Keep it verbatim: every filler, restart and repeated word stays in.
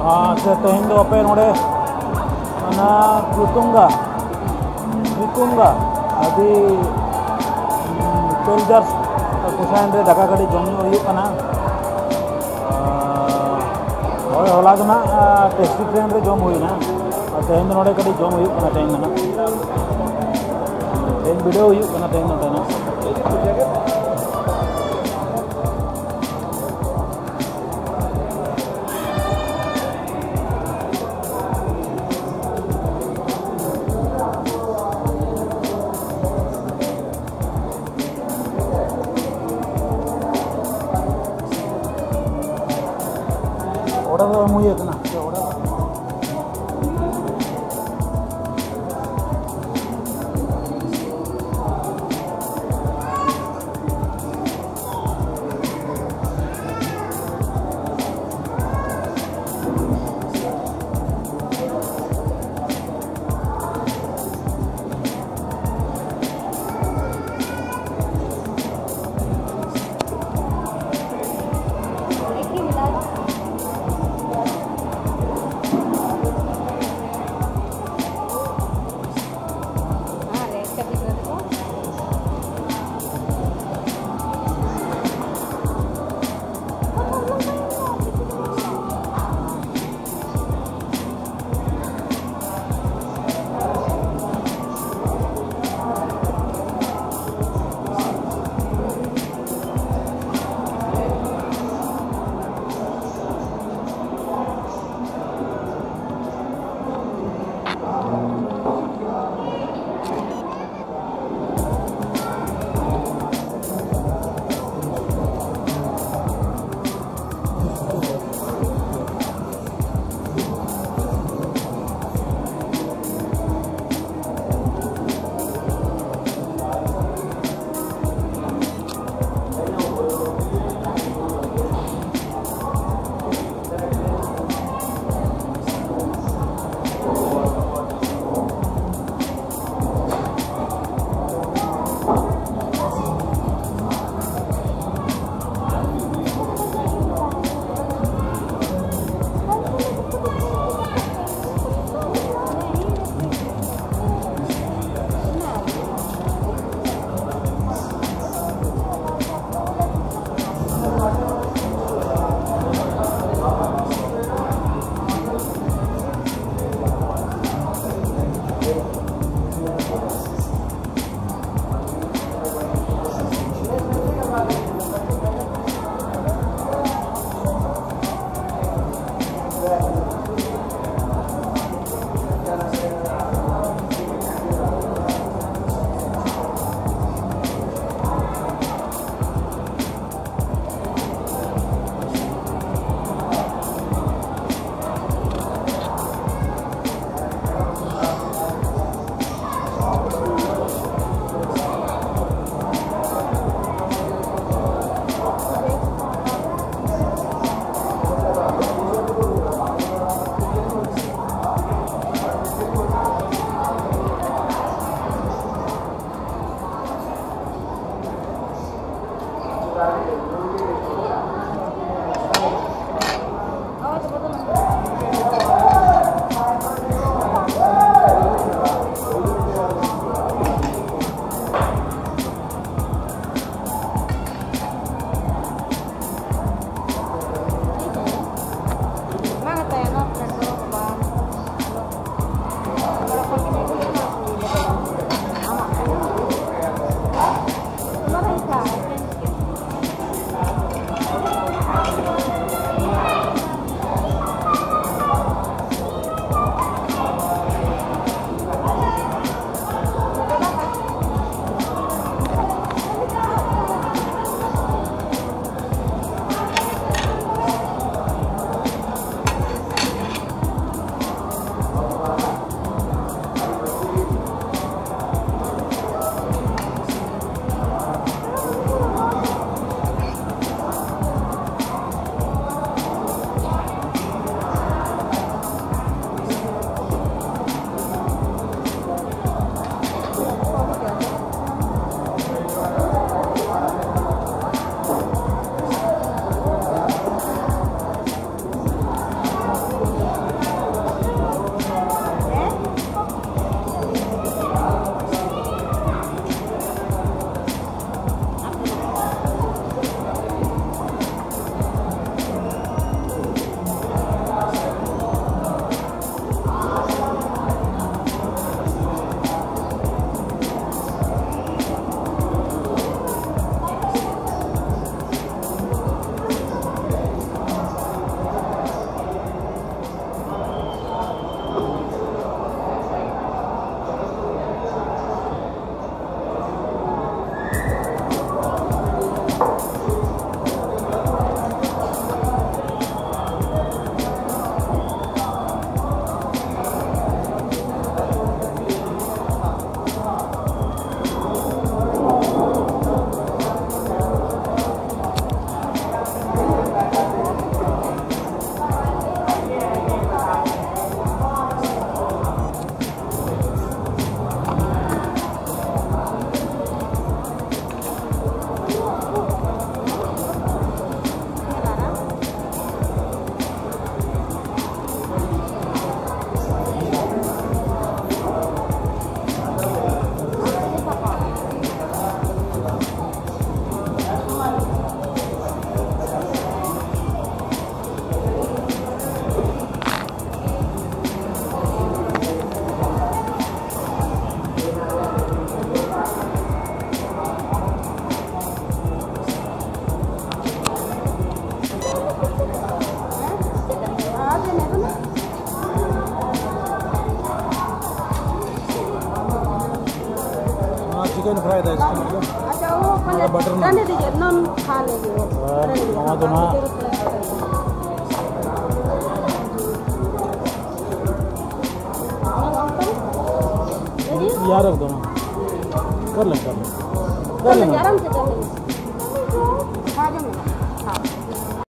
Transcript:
ᱟᱪᱪᱷᱟ, ᱛᱮᱦᱮᱧ ᱫᱚ ᱟᱯᱮ ᱱᱚᱰᱮ ᱚᱱᱟ ᱠᱩᱛᱩᱝᱜᱟ, ᱠᱩᱛᱩᱝᱜᱟ ᱟᱹᱰᱤ ᱥᱳᱞᱡᱟᱨᱥ ᱠᱩᱥᱟᱭᱟᱱ ᱨᱮ ᱫᱟᱠᱟ ᱠᱟᱹᱴᱤᱡ ᱡᱚᱢ ᱧᱚᱜ ᱦᱩᱭᱩᱜ ᱠᱟᱱᱟ᱾ ᱟᱨ ᱦᱳᱭ, ᱦᱚᱞᱟ ᱫᱚ ᱱᱟᱜ ᱴᱮᱠᱥᱤ ᱴᱨᱮᱱ ᱨᱮ ᱡᱚᱢ ᱦᱩᱭᱱᱟ, ᱟᱨ ᱛᱮᱦᱮᱧ ᱫᱚ ᱱᱚᱰᱮ ᱠᱟᱹᱴᱤᱡ ᱡᱚᱢ ᱦᱩᱭᱩᱜ ᱠᱟᱱᱟ᱾ ᱛᱮᱦᱮᱧ ᱫᱚ ᱱᱟᱜ ᱛᱮᱦᱮᱧ ᱵᱤᱰᱟᱹᱣ ᱦᱩᱭᱩᱜ ᱠᱟᱱᱟ ᱛᱮᱦᱮᱧ ᱱᱚᱰᱮ ᱱᱟᱜ᱾ ᱚᱰᱟᱨ ᱫᱚ ᱮᱢ ᱦᱩᱭ ᱟᱠᱟᱱᱟ, ᱥᱮ ᱚᱰᱟᱨ? ᱯᱷᱨᱟᱭ ᱫᱟ ᱤᱥᱠᱮ ᱢᱚᱛᱞᱚᱵ᱾ अच्छा, वो पहले बटर नान। रहने दीजिए, नान खा लेंगे वो। हाँ, रहने दीजिए। हाँ, तो ना। जी? यार, रख दो ना। कर लें, कर लें। कर कर लें, लेंगे। आराम से कर लेंगे। खा जाओ ना। हाँ।